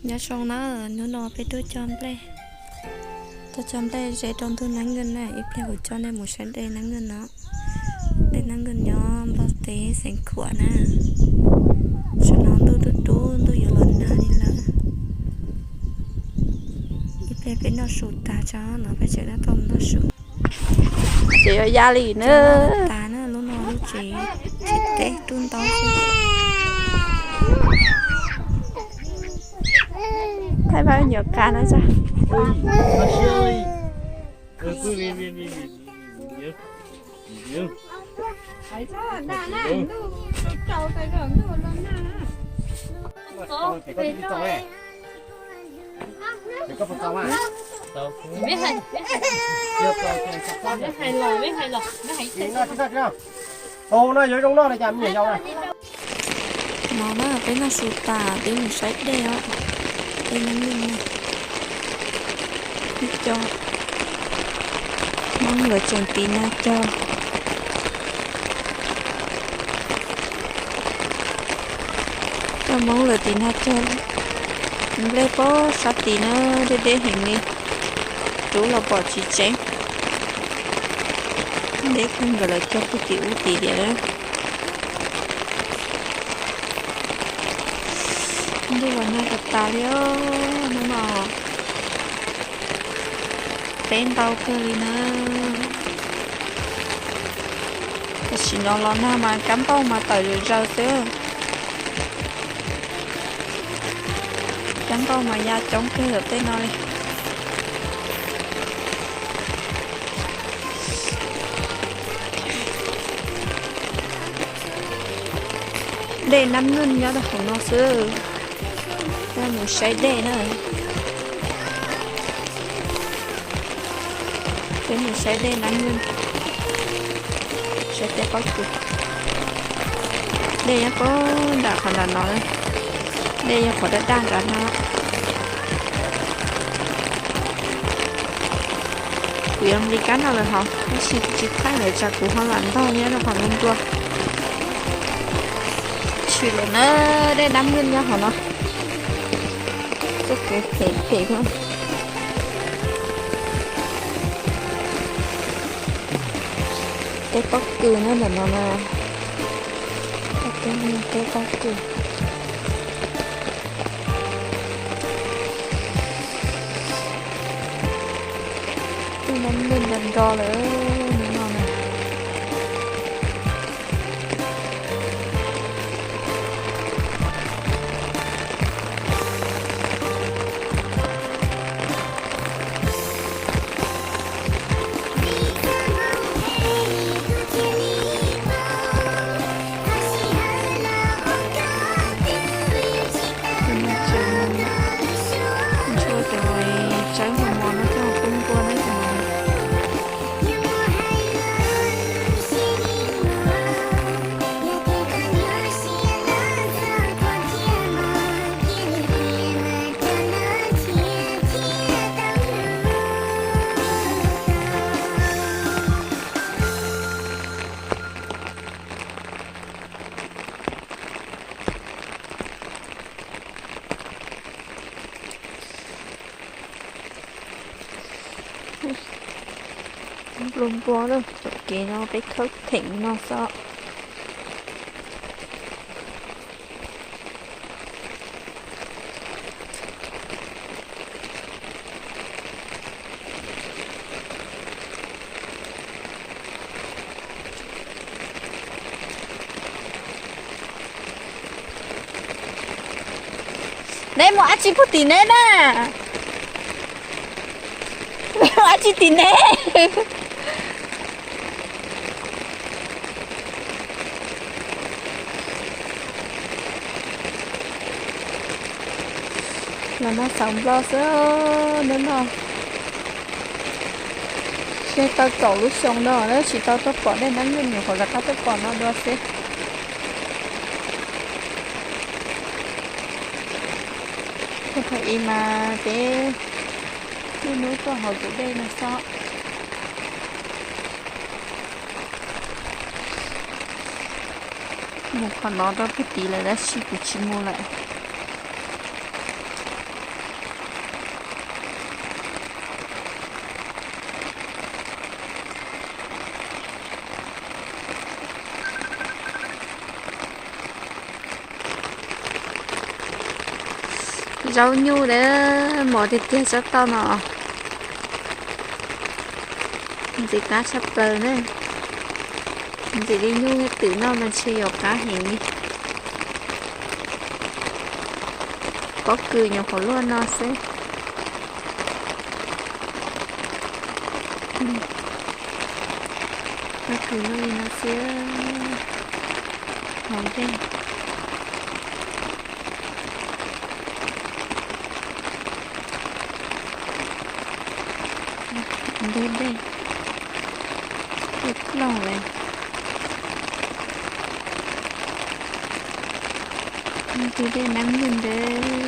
Nyob zoo na, hnub no peb tuaj cog nplej, tuaj cog nplej ze rau ntug Nab Nkeej na, ib pliag kuv coj nej mus saib dej Nab Nkeej no. Dej Nab Nkeej nyob npog teb xeev Khuam na. Tam sim no ntuj dub dub, ntuj yuav los nag li lawm. Ib pliag peb noj su tas tso no peb tseem tuaj noj su. Ces yuav ya li na. Tas na, lub no lub tsev, tsev teb tub ntaub xwb. Thaij pab me nyuam qas no tso. No na, peb noj su tas peb mus saib dej os. Dej Nab Nkeej na. Ib co Hmoob lawv tseem tiv nag cog. Cov Hmoob lawv tiv nag cog nplej pob sab tid na, deb deb heev li, rub los pom tsis tseeb. Deb kawg nkaus, lawv cog puag tim ub tid tiag na. Ntuj los nag tas tas li os, hnub no peb ntau kawg li na. Tam sim no los nag mas kab npauj mas tawm zom zaws xwb. Kab npauj mas ya coob kawg tej no li. Dej Nab Nkeej nyob rau hauv no xwb. Peb mus saib dej na. Peb mus saib dej Nab Nkeej. Saib tej pob kws. Dej nyob puag nram qhov nram no. Dej yog qhov daj daj nram no. Kuv yuav nqis kab no lawm hos, tab sis kuv tsis thaij lawm tsam kuv ho lam ntog nyob rau qhov nplua nplua. Tshwm lawm na, dej Nab Nkeej nyob hauv no. Txoj kev phem phem thiab. Tej pob kws nyob ntawm no na. Tej pob kws. Twb nab nyoog nro nro lawm hnub no na. Ntsuag cov tsawb mos mos no coj pub npua na. Npua npua lawm, tom kev no peb khawb theem no xwb. Neb mus dab tsi puag tim neb na? Neb mus dab tsi tim neb? Los nag xaus nplo xwb hnub no. Ces tau kaum lub xyoo no na tsis tau tuaj pom dej nab nyoog, nyuam qhuav rov qab tuaj pom no dua xwb. Thaum ub mas peb niaj hnub tuaj hauv tus dej no xwb. Mus qhov no rau puag tid lawm tab sis kuv tsis mus lawm. Zaub nyuj lawm, mos tiag tiag tsob toj no. Ntxim qab tshaj plaws na. Ntxim li nyuj twm no mas ntshe yuav qab heev li. Pob kws nyuam qhuav luaj no xwb. Pob kws luaj li no xwb. Haus dej. Ntug dej, dej ploog lawm. Ntug dej nab ntug ntawd.